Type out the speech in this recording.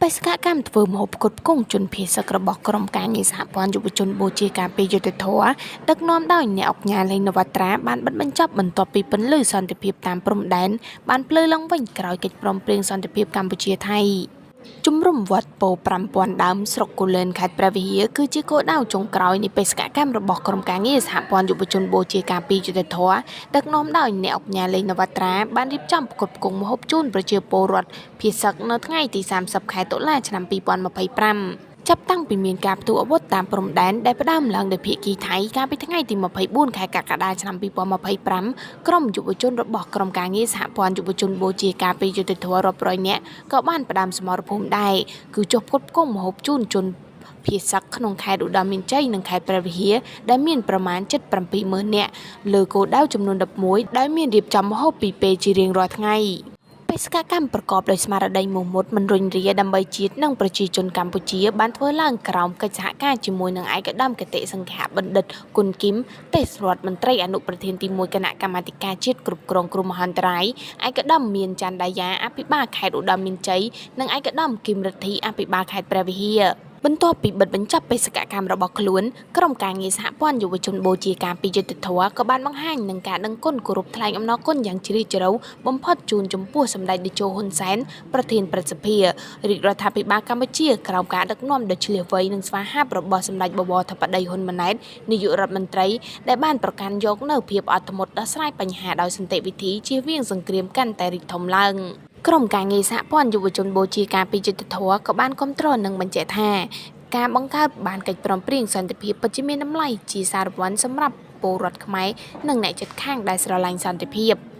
បេសកកម្មធ្វើម្ហូបផ្គត់ផ្គង់ជនភៀសសឹករបស់ក្រុមការងារសហព័ន្ធយុវជនបូជាការពារយុត្តិធម៌ដឹកនាំដោយអ្នកឧកញ៉ាឡេង នវត្រាបានបិទបញ្ចប់បន្ទាប់ពីពន្លឺសន្តិភាពតាមព្រំដែនបានភ្លឺឡើងវិញក្រោយកិច្ចព្រមព្រៀងសន្តិភាពកម្ពុជាថៃ។ ជំរំវត្តពោធិ 5000 ដើមស្រុកគូលែនខេត្តព្រះវិហារគឺជាគោលដៅចុងក្រោយនៃបេសកកម្មរបស់ក្រុមការងារសហព័ន្ធយុវជនបូជាការពារយុត្តិធម៌ដឹកនាំដោយអ្នកឧកញ៉ាឡេង នវត្រាបានរៀបចំផ្គត់ផ្គង់ម្ហូបជូនប្រជាពលរដ្ឋភៀសសឹកនៅថ្ងៃទី30ខែតុលាឆ្នាំ2025។ ចាប់តាំងពីមានការផ្ទុះអាវុធតាមព្រំដែនដែលផ្ដើមឡើងដោយភាគីថៃកាលពីថ្ងៃទី24ខែកក្កដាឆ្នាំ2025ក្រុមយុវជនរបស់ក្រុមការងារសហព័ន្ធយុវជនបូជាការពារយុត្តិធម៌រាប់រយនាក់ក៏បានផ្ដើមសមរភូមិដែរគឺចុះផ្គត់ផ្គង់ម្ហូបជូនជនភៀសសឹកក្នុងខេត្តឧត្តរមានជ័យនិងខេត្តព្រះវិហារដែលមានប្រមាណ770,000នាក់លើគោលដៅចំនួន11ដោយមានរៀបចំម្ហូបពីរពេលជារៀងរាល់ថ្ងៃ។ បេសកកម្មប្រកបដោយស្មារតីមោះមុតមិនរុញរាដើម្បីជាតិនិងប្រជាជនកម្ពុជាបានធ្វើឡើងក្រោមកិច្ចសហការជាមួយនឹងឯកឧត្តមគតិសង្ឃបណ្ឌិតគុណគីមទេសរដ្ឋមន្ត្រីអនុប្រធានទី1គណៈកម្មាធិការជាតិគ្រប់គ្រងគ្រោះមហន្តរាយឯកឧត្តមមានច័ន្ទដាយ៉ាអភិបាលខេត្តឧត្តរមានជ័យនិងឯកឧត្តមគឹមរិទ្ធីអភិបាលខេត្តព្រះវិហារ។ បន្ទាប់ពីបិទបញ្ចប់បេសកកម្មរបស់ខ្លួនក្រុមការងារសហព័ន្ធយុវជនបូជាការពារយុត្តិធម៌ក៏បានបង្ហាញនឹងការដឹងគុណគោរពថ្លែងអំណរគុណយ៉ាងជ្រាលជ្រៅបំផុតជូនចំពោះសម្ដេចតេជោហ៊ុនសែនប្រធានព្រឹទ្ធសភារាជរដ្ឋាភិបាលកម្ពុជាក្រោមការដឹកនាំដ៏ឈ្លាសវៃនិងស្វាហាប់របស់សម្ដេចបវរធិបតីហ៊ុនម៉ាណែតនាយករដ្ឋមន្ត្រីដែលបានប្រកាន់យកនូវភាពអត់ធ្មត់ដោះស្រាយបញ្ហាដោយសន្តិវិធីជៀសវាងសង្គ្រាមកាន់តែរីកធំឡើង។ ក្រុមការងារសហព័ន្ធយុវជនបូជាការពារយុត្តិធម៌ក៏បានគាំទ្រនិងបញ្ជាក់ថាការបង្កើតបានកិច្ចព្រមព្រៀងសន្តិភាពពិតជាមានតម្លៃជាសារវ័នសម្រាប់ពលរដ្ឋខ្មែរនិងអ្នកជិតខាងដែលស្រឡាញ់សន្តិភាព។